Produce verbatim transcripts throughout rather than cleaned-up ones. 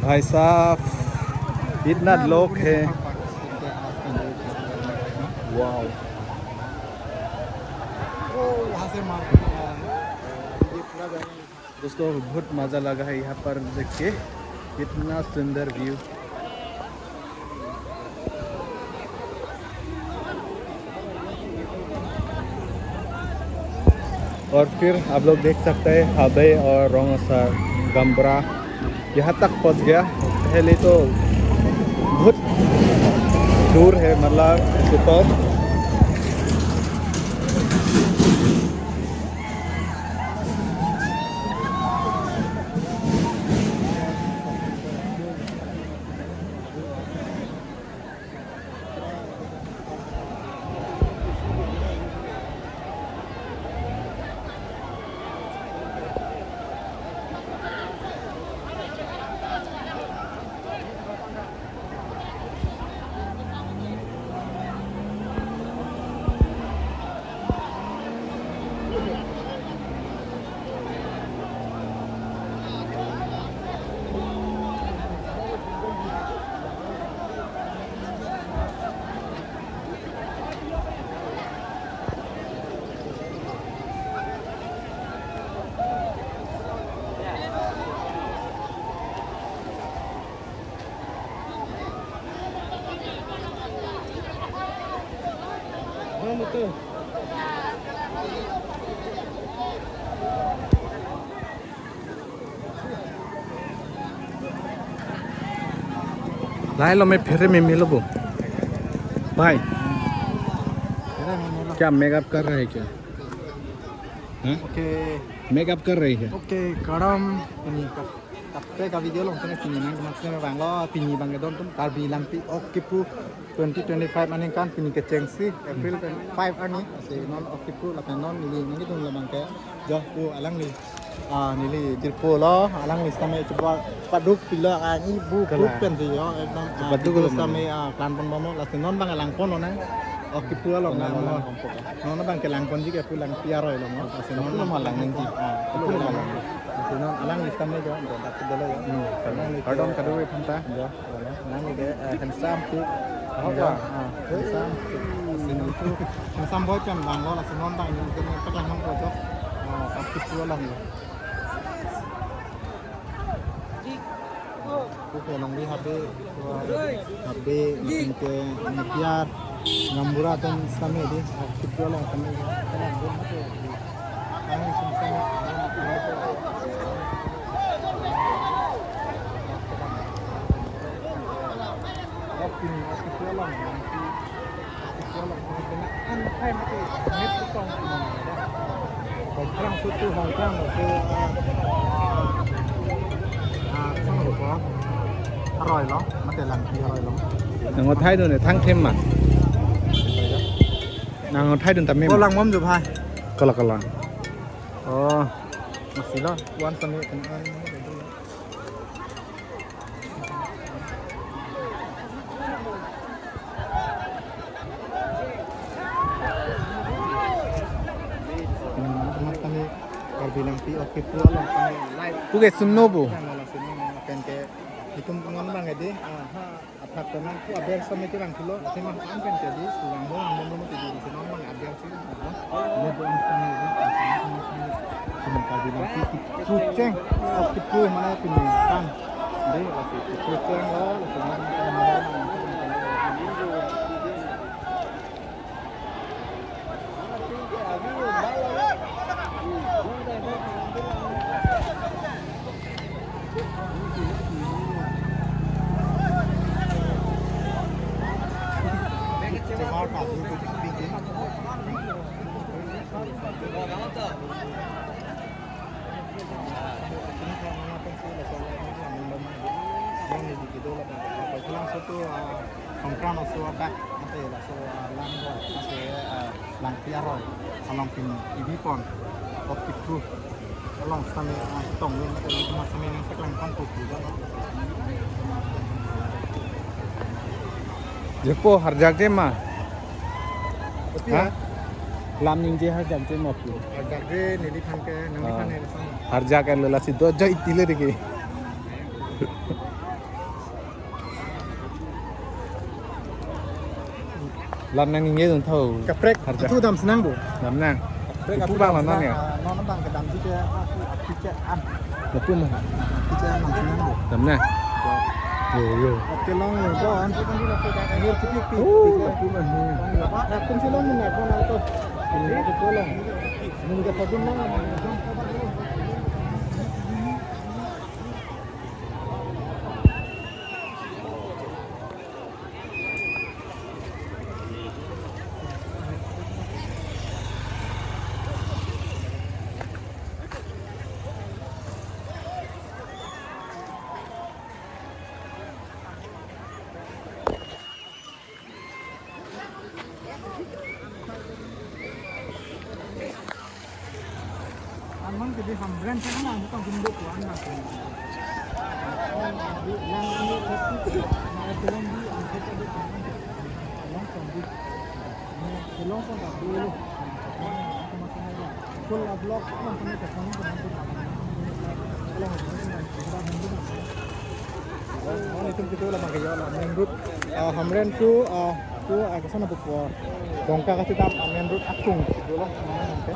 भाई साहब, इतना लोग है। वाओ। दोस्तों, बहुत मज़ा लगा है यहाँ पर देख के, इतना सुंदर व्यू। और फिर आप लोग देख सकते हैं हबे और रंगसा गंबरा यहाँ तक पहुँच गया। पहले तो बहुत दूर है, मतलब, ऊपर। Lahelo, me phere me melo bo. भाई, क्या मेकअप कर रहे हैं क्या? हाँ? ओके। मेकअप कर रही है। ओके, कड़म pini kap-, kaprek a-video along tene pini nangkematsi abanglo, pini abang kedon atum Karbi Langpi Ok Kipru twenty twenty-five aningkan pini kechengsi April five arni, lasi non Ok Kipru lapen non neli nangkedun labang ke jo pu alangli, ah, neli jirpo lo, alangli sitame chepaduk pilo, ah, ini bu Kalang. Pen jo, ekdom, ah, chepaduk video lo sitame, mane. Ah, klang pon bomlo, lasi non abang langpon lo nang Ok Kipru along. Kalang nang alang lo. Kompok. Non abang kelangponji ke pu Langpi aroi along, lasi non apu lo malang nangji. Ah, apu lo malang. Lasi non alangli sitame jo, jo, dak dolo jo. Hmm. Alangli ke, kardom kadokave aphanta. Jo. Nang ide, eh, handsome tu. Apa? Ah, handsome tu. Lasi non tu handsome boy pen abanglo, lasi non abang ini ke tak lang nang pojok. Ah, aktif tu lang ya. Oke, alangli habe, habe, lapen ke Nepiar, Gambura atum sitame di, aktif tu lang sitame di. Aroi lo, mate Langpi aroi lo. Nang othai dun ne thang them ma? Nang othai dun tame ma? Ko lang bom jo bhai. Kola kola. Oh. Masih lo, wan sami kan. Karbi Langpi Ok Kipru along kami live. Puke sunno bu. Yang malam sini, yang akan ke itum teman bang edi. Aha. Athak penang pu aber sami tu lang kilo, tapi mah an pen jadi, tulang mo, ang mo mo jadi, si non mang aber si, ano? Ini bukan sami, ini bukan sami, sami. Sami Karbi Langpi, Kipru cheng, oh, Kipru mana Kipru kan? Jadi, lasi Kipru cheng lo, lasi non, Songkran aso adak, ante laso, ah, Langpi aroi, along pini, ibi pon, Ok Kipru, along sitame, ah, tong, ante laso sitame nangkeklang pon pu pu. Jepo harjak je ma? Betul. Ha? Ya? Lam ningje harjak je ma pu? Harjak je, neliphan ke, neliphan. Ah. Neliphan. Harjak kan lela si do jo itile deke. Lam nangningjejun tho. Kaprek, harja. Itu dam sinang bo. Dam nang. Kaprek, itu itu bang dam lah nang sinang, ya? Ah, non bang kedam sike, ah, sike an. Betul mah. Sike an dam sinang bo. Dam nang. Yo, yo. Oke, long, long, long. Ini titik, titik, titik. Aku sih long, nang, aku nang to. Ini aku pulang. Ini kita dulu, nang. Anman ke di Hamren ke na, bukan Hindu ko anman ke. Yang ini kopi, yang belum di, yang kopi di, yang belum di. Belum pun tak dulu. Full vlog, belum pun tak pun. Belum, belum, belum. Oh, itum kita lah pakai ya, lah, main road. Ah, Hamren to, ah, to, ah, ke sana buku. Dongka kasih tam, ah, main road akung. Dulu, ah, oke.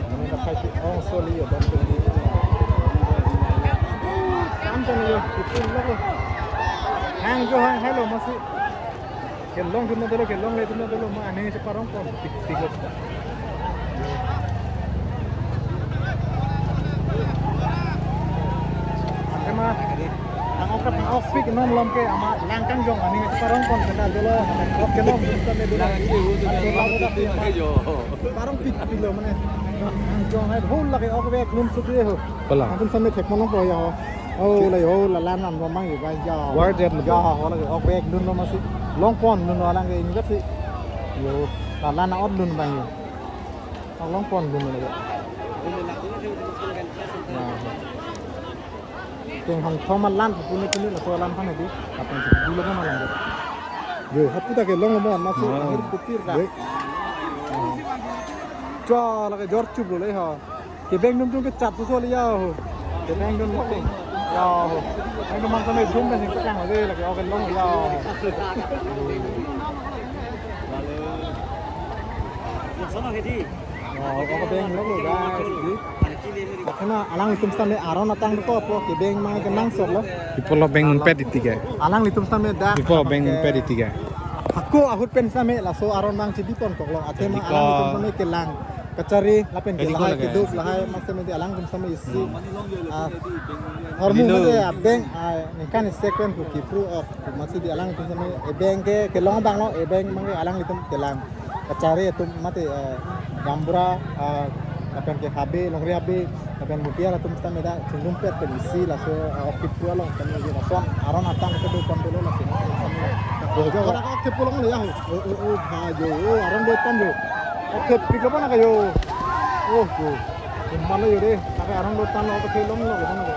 Ini tak kasih, oh, sorry ya, bang. Anton ya, itu lah. Hang jo, hang, hello, masih. Kelong dun dolo, kelongle dun dolo, ma aning cheparong pon, tik, tik lo. Ema, ang okat, ang okpik non lom ke, ama lang kangjong aning cheparong pon, kena dolo, ok kelong, kena dolo. Parong pik, pik lo mane. Ang jong hai, hul lagi ok vek, nun suk ye ho. Pala. Ang pun sampai thek monong po ya ho. Oh, la yo, la lan lam romang yo, guys, ya. War jet lo. Ya, wala ke, ok, bag dun lo masih. Long pon dun lo lang ke, ingat sih. Yo, la lan out dun bang yo. Long pon dun lo ya. Ya. Keng hong thom lan, pun ini kini la so lan kan di. Apa yang dulu kan malam. Yo, hapu ta kelong lo mo, masih. Ah. Akhir putir dah. Wait. Chua, lagi jor chup lo le ha. Kebeng dun dun kechat so so liya ho. Kebeng dun dun. Ya ho. Kebeng dun man kami dun man sing petang lagi lagi oke long ya ho. Sono hedi. Oh, oke beng long lo guys. Di. Karena alanglitum sitame aron atang to po kebeng mang kenang sor lo. Ipo lo beng unpet di tiga. Alanglitum sitame dak. Ipo beng unpet di tiga. Ako ahut pen sitame laso aron mang chidi pon koklo. Atema alanglitum sitame kelang. Kachari lapen ke lahai kiduk lahai master medi alanglitum sitame isi. Ah, hormu mede abeng, ah, ningkan isi kwen ku kipru ok. Masi di alanglitum sitame ebeng ke kelong abang lo, ebeng mang ke alanglitum kelang. Kachari atum mate, eh, gaonbura, ah, lapen ke habe, longri habe, lapen mutiar atum sitame dak chingrum pet pen isi laso, ah, ok kipru along sitame di lason aron atang kedo pon dolo laso. Bojo ora ok kipru long le ya ho. Oh, oh, oh, ha jo, oh, aron do tan jo. Oke, pik lo mana kayo? Oh, jo. Mana yo de? Pakai arong do tan lo, pakai long lo mana de?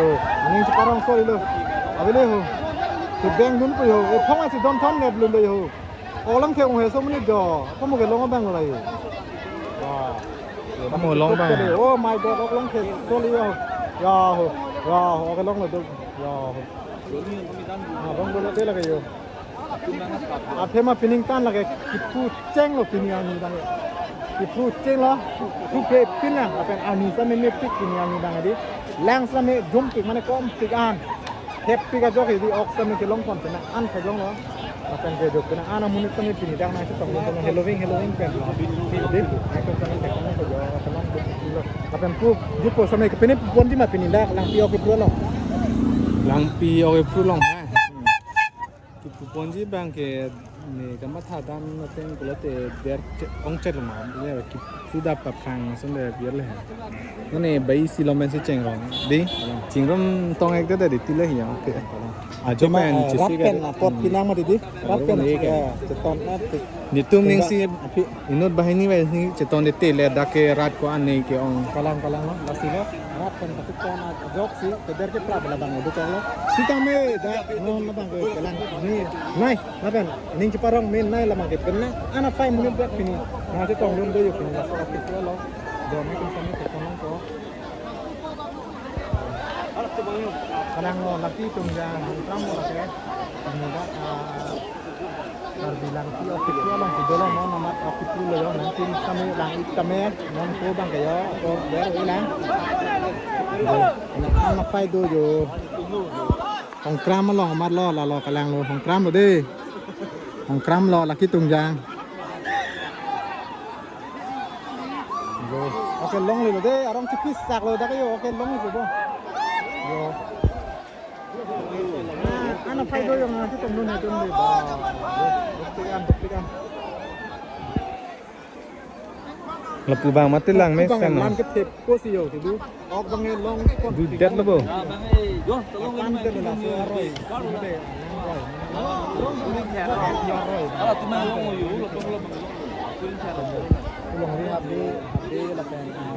Yo, aning cheparong so lo. Abele ho. Kebeng dun po yo. Eh, phong asi don thom net lun de yo. Olang ke ong he so menit jo. Kamu ke long abang lo yo. Wah. Kamu long abang. Oh my God, ok long ke so lo yo. Ya ho. Ya ho, ok long lo do. Ya ho. Ah, bang dolo te lagi yo. Athema pining tan lagi kiphu cheng lo pini arni dang. Kiphu cheng lo, kiphu ke pinang, lapen arni sitame mepik pini arni dang di. Lang sitame jumpik mane kompik an. Happy ka jok di ok sitame kelong pon pina an kajong lo. Lapen ke jok pina an amonit sitame pini dang nang chetong lo, Halloween, Halloween pen lo. Di, aku sitame chetong lo jo, kelong lo. Lapen pu, di po sitame ke pini ponji ma pini dak, lang pi ok kipru lo. Lang pi ok kipru long ha. Kipu ponji bang ke ne kamatha dam ateng pulote der che-, ong chet lo ma. Ne kipu dap paphang ason der biar le. Nane bai si lo men si chengrong. Di? Chengrong tong ek de di tile ya. Oke. Ajo cuma, men eh, chisi rat pen ke. Apot pinang ma di di. Rat pen. Rat pen, ya, cheton na ti. Netum ning si api. Inut banghini bai si cheton de te le dak ke rat ko an ne ke ong. Kalang kalang lo, lasi lo. Rat pen tapi ko na jok si, keder ke pra bela bang udah lo. Sitame dak non na bang ke kelang. Ni, nai, lapen ning Parong min nai lamang ke pen na. Ana five minute bak pini. Na chetongdun do yo pini. Laso aphi tu lo. Don ni kum sami ke tong ko. Kalang lo laki tung ja, Hongkram lo lake. Muda, ah, Karbi Langpi aphi tu along si dolong non amat aphi tu lo yo. Nanti kami lang ik kami non ko bang ke yo. Ko ber ilang. Ana five do yo. Hongkram along amat lo, lalo kalang lo Hongkram lo de. Hongkram lo laki tung jang. Yo. Okay, longle lo de, arong chipis sak lo dak yo. Okay, longle lo bo. Yo. Ah, ana five do yo, nang chetongdun he dun de. Ba. Yo, bukti kan, bukti kan. Lapu bang mati lang me. Lapu bang sen lang no. Ke thep ko si yo, si du. Ok bang e long ko. Du det lo bo. Apan det lo laso aroi. Aroi. Aroi. Along ri abi, abi lapen, ah,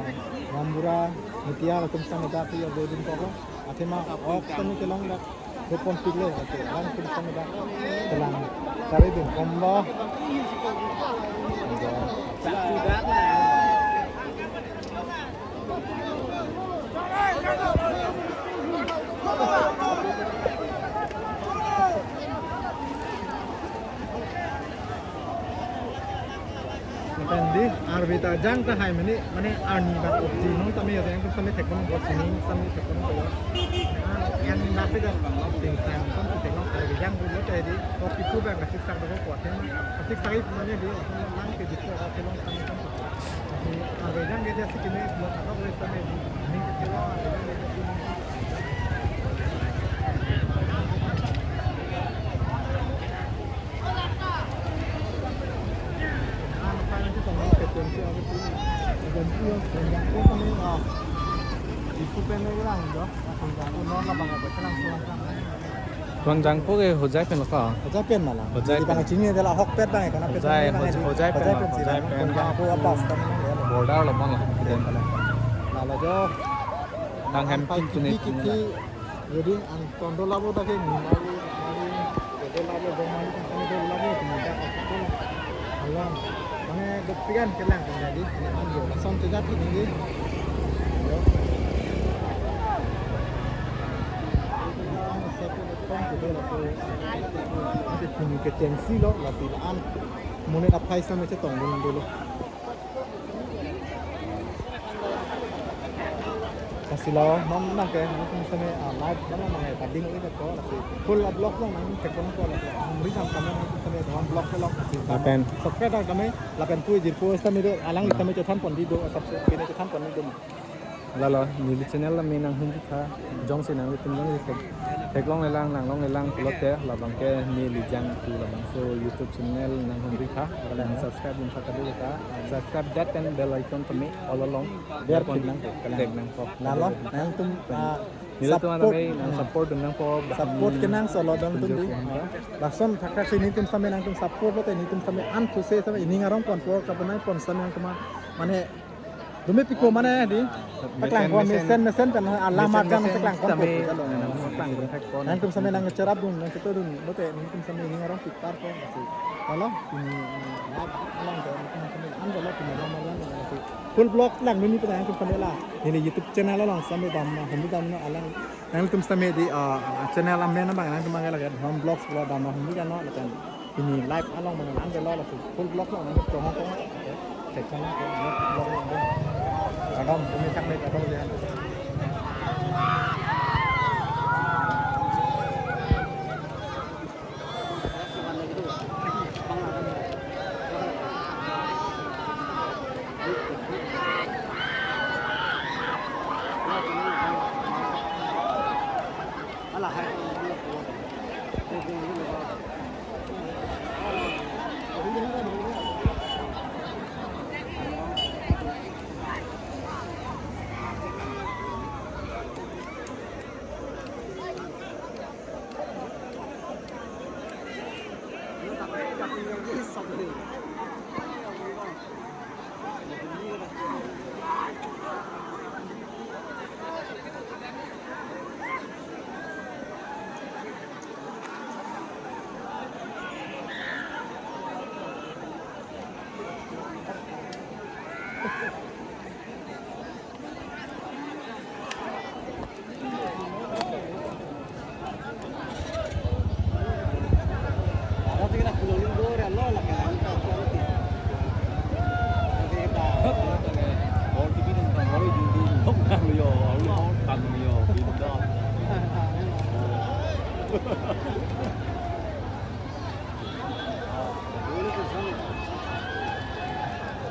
Rambura, Mutia, latum sang dak yo do dun ko. Athema ok tani kelong dak. Hupon pilo, ate, lang tum sang dak. Kelang. Kari dun kombo. Lapen di arve ta jang tahai mane, mane arni bak uji nong tame ya, yang tum sami thek pon ko, sini sami thek pon ko ya. Yang bak pe dah ting sang pon thek nong, arve jang dulu tadi, kopi tu bak kasih sak dulu kuat ya. Kasih sak itu mane di, lang ke di ko, oke long sami kan. Kasih arve jang dia sih kini, belum ada boleh sami di, ini kecil lah, arve jang dia sih. Thuangjangpho ke Hojai pen lo ko? Hojai pen malang. Hojai pen. Bang chini de la hok pet bang, kana pet Hojai, bang, Hojai, Hojai pen lo, Hojai pen. Thuangjangpho apas kan. Border lo bang lo. Lalu jo. Nang hem pai kin tuni kiki, tuni kiki, la. Jadi an tondo labo ta ke ni mari, mari, tondo labo, bom mari, kan tondo labo, tini dak aku pun. Along, mane depikan kelang kan jadi, ni an yo, lason tu jati ni. Yo. Satu lekong tu dah laku. Nanti kini ke tensi lo, lati an. Monit aphai sama chetongdun dulu. Lasi lo, non nang ke, nang tum sami, ah, live, nang nang ke, tading ini ko, lasi full vlog nang, nang cek pon ko, lasi, ah, beri jam kami, nang tum sami, nang vlog ke lo, lasi, lapen. Subscribe kami, lapen pu, jirpo, sami do, alang, hmm, kami chethan pon di do, subscribe, kami chethan pon di do. Lalo, neli channel la me nang hum tha, jongsi nanglitum jongsi thek, theklongle lang, nanglongle lang pulote, labang ke neli jang tu labangso YouTube channel nang hum tha, nang subscribe dun tha kadu ta, subscribe that and bell icon to me all along. Biar pin nang, thek nang ko. Lalo, nangtum, ah, nelitum support, nang, hmm, support dun nangpo, support ke nang solo dun tun di. Lason thakthak si nelitum sami nangtum support lote nelitum sami an thuse sami ining arong pon por kapanai pon sami nangtum mane Dumi piko mane di. Paklang pon mesen, mesen pen alam mesen, agan mesen paklang pon sami, ko. Nang paklang pon thek pon. Nangtum sami nang cherap dun, nang cheto dun, bote nangtum sami ining arong pikpar pon kasi. Lalo, ini, ini, alang ko, nangtum sami an lalo, ini alam agan kasi. Full vlog lang dun ni pen nangtum sami la. Ini YouTube channel along sami dam, hum dam no alang. Nangtum sami di, ah, channel amen abang nangtum abang lagi Dhon Vlogs lo dam hum dam no lapen. Ini live along mane nang delo la full vlog lo nang tong tong. Cek sana ko vlog lo. Adam ini tak live adam dia.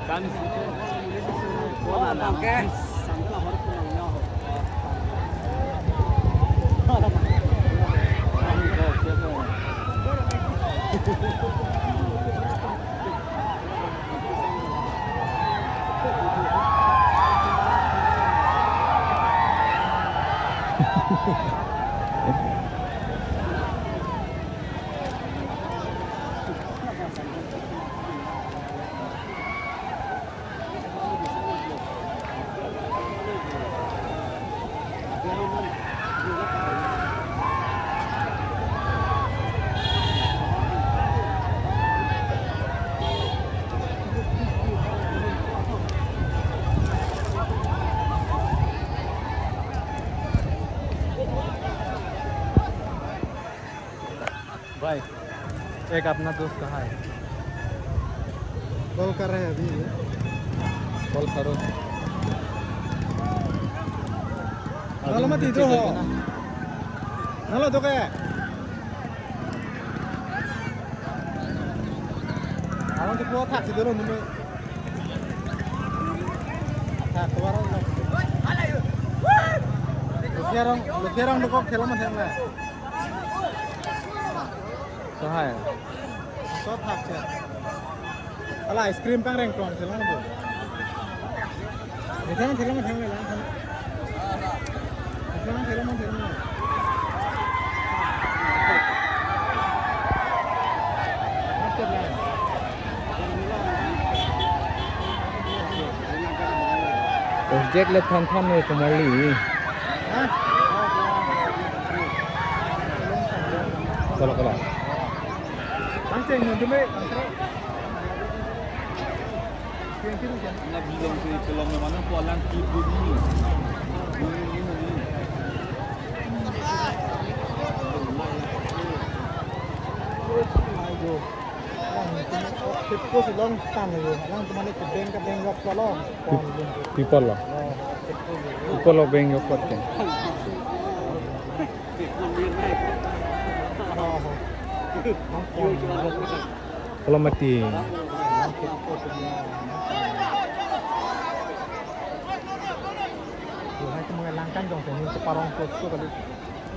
Kan situ. Oh, oke. भाई, एक अपना दोस्त कहाँ है? कॉल कर रहे हैं अभी ये। कॉल करो। अभी नलो मत मुझे इधर हो। चाहिए ना। नलो तो क्या? Aron ti po thak si dolo nume. Thak to aron lo. Lucia rong, Lucia rong dokok thelo man thang la. Sahai. So thak si. Ala ice cream kangreng tong thelo man. Thelo man thelo man thang la. Ojek le than than noi kumarli. Kolo, kolo. Na bilang si film yang mana ko alang kibut ni. Ayo. Alang itu, oh, itu si long tan ayo. Alang teman itu beng ke beng yok kolong. Pon, pon. People lo. Oh, itu si. People lo beng yok kot ke. Oh. Kalau mati. Duhai ke mengelangkan dong sini separong susu kali.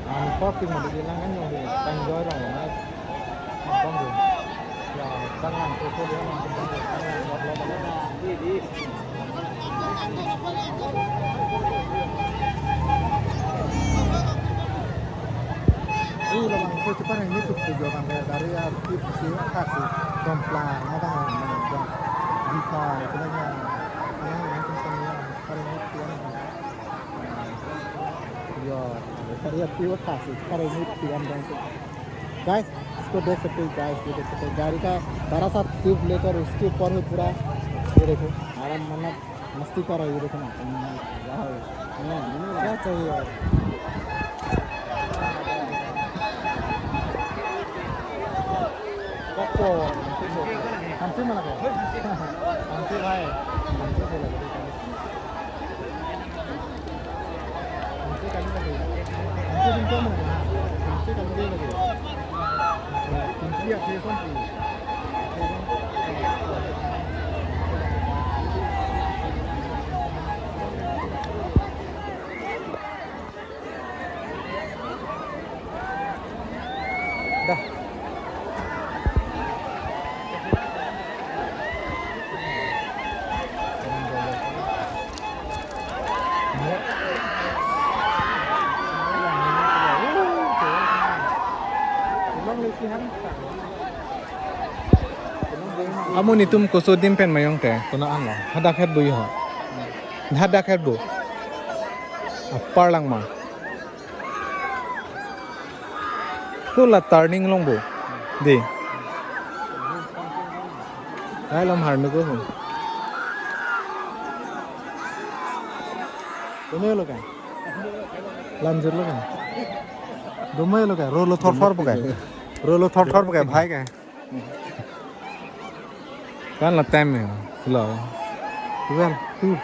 Ah, parking mati di langkan dong sini. Enjoy dong, mas. Bang dong. Ya, tangan susu dia, tangan. Ula bang, ko cepat ini tuh tujuan bang, dari arti pasti kasih komplang, apa bang, bang, bang, bisa, itu lagi, apa yang itu semua, kali ini tiang, ya, dari arti kasih, kali ini tiang bang. Guys, इसको देख सकते हैं, guys, ये देख सकते हैं, गाड़ी का बड़ा सा ट्यूब लेकर उसके ऊपर में पूरा, ये देखो, आराम, मतलब, मस्ती कर रहा है, ये देखो ना। वाह। हाँ, क्या चाहिए और? Koko, hamsi mana ko? Hamsi bhai, hamsi bhai lagi. Hamsi kali lagi. Hamsi bingkong mana? Hamsi kali lagi. Hamsi ya, hamsi. Dah. Amu nitum koso adim pen mayong te, kono an lo. Hadak het bu yo. Hadak het bu. Apar lang ma. Ko la turning long bu. Di. Ai lam har nu ko. Dome lo kai. Lanjut lo kai. Dome lo kai. Rolo thor thor pakai. Rolo thor thor pakai bhai kai. Kan la time lo. Twelve, two.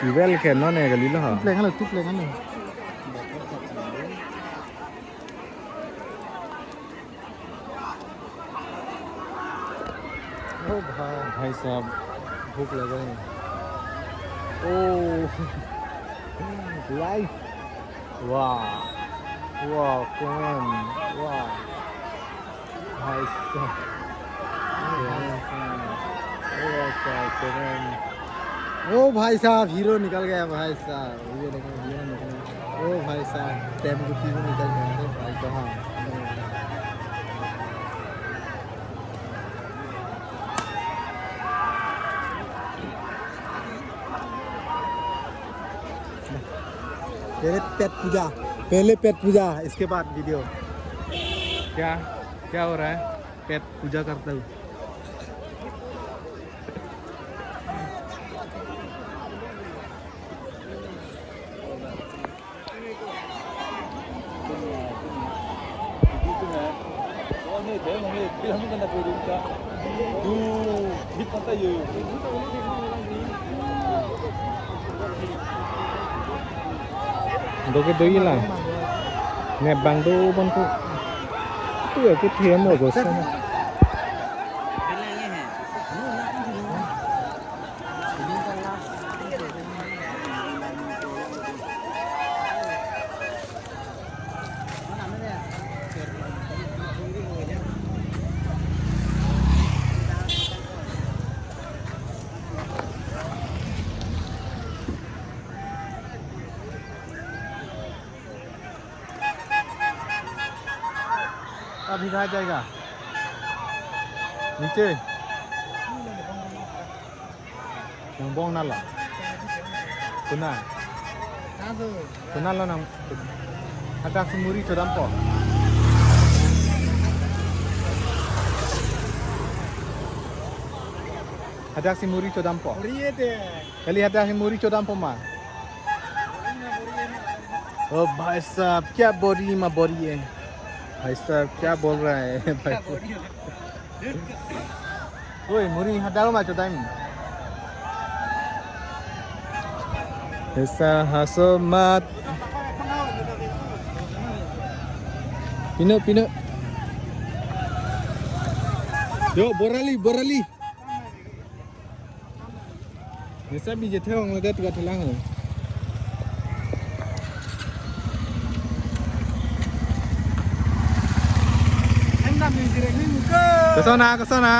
Twelve ke non e kali lo ha. Two play kan lo, two play kan lo. ओ भाई। भाई साहब, भूख लगा है। ओ, लाइफ। वाह, वाह, कौन? वाह। भाई साहब। वाह, साहब, कौन? ओ भाई साहब, हीरो निकल गया भाई साहब। ये देखो, हीरो निकल गया। ओ भाई साहब, टेम को हीरो निकल गया। अरे भाई, कहाँ? पहले पेट पूजा, पहले पेट पूजा, इसके बाद वीडियो। क्या, क्या हो रहा है? पेट पूजा करता हूँ। Doke do ila. Ne bang do bon ko. Tu ya ku thiam lo go sana. अभी कहाँ जाएगा? नीचे। Nang bong nalo. Kuna. Kuna lo nang. Hadak si muri chodampo. Hadak si muri chodampo. Kali hadak si muri chodampo ma. ओ भाई साहब, क्या बोरी मा बोरी है भाई साहब, क्या बोल रहा है भाई? Oi, muri hadak ma chodam. Esa haso mat. Pino, pino. Yo, borali, borali. Nisa bije thewang le dat ga thelang ho. Kosona, kosona.